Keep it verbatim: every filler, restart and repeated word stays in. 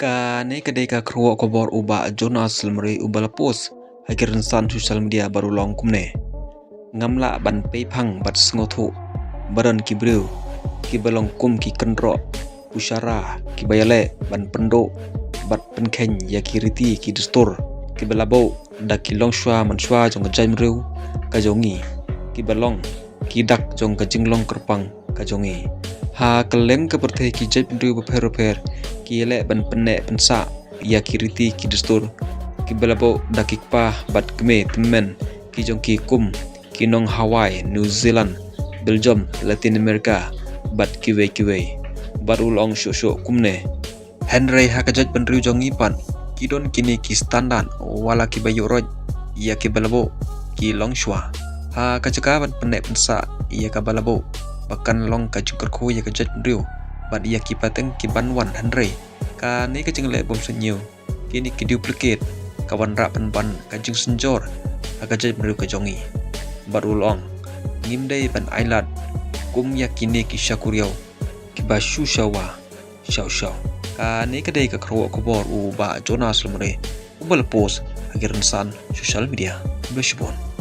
Kane ka dei ka kyrwoh khubor u Bah Jonas Lmre uba la post ha ki rynsan social media bad u la ong kumne. Ngam lah ban peiphang bad sngewthuh ba don ki briew kiba long kum ki kynroh pushara kiba ïaleh ban pynduh bad pynkheiñ ïa ki riti ki dustur kiba la buh da ki longshuwa manshuwa jong ka jaitbynriew ka jong ngi, kiba long ki dak jong ka jinglong kyrpang ka jong ngi. Ha kylleng ka pyrthei ki jaitbynriew bapher bapher ki ïaleh ban pynneh pynsah ïa ki riti ki dustur kiba la buh da ki kpa bad kmie tymmen ki jong ki kum ki nong Hawaii, New Zealand, Belgium, Latin America bad kiwei kiwei. Bad u la ong shuh shuh kumne. Hynrei ha ka jaitbynriew jong ngi pat ki don kine ki standard wat la kiba ïuhroit ïa kiba la buh ki longshuwa. Ha ka jaka ban pynneh pynsah ïa kaba la buh ba kan long ka jingkyrkhu ïa ka jaitbynriew bad ïa ki pateng kiban wan, hynrei kane ka jingleh bym suidñiew, kine ki duplicate, ka wanrah pynban ka jingsynjor ha ka jaitbynriew ka jong ngi. Bad u la ong, ngim dei ban ailad kum ïa kine ki shakuriaw kiba shu shawa shaw shaw. Kane ka dei ka kyrwoh khubor u Bah Jonas Lmre uba la post ha ki rynsan social media. Khublei shibun.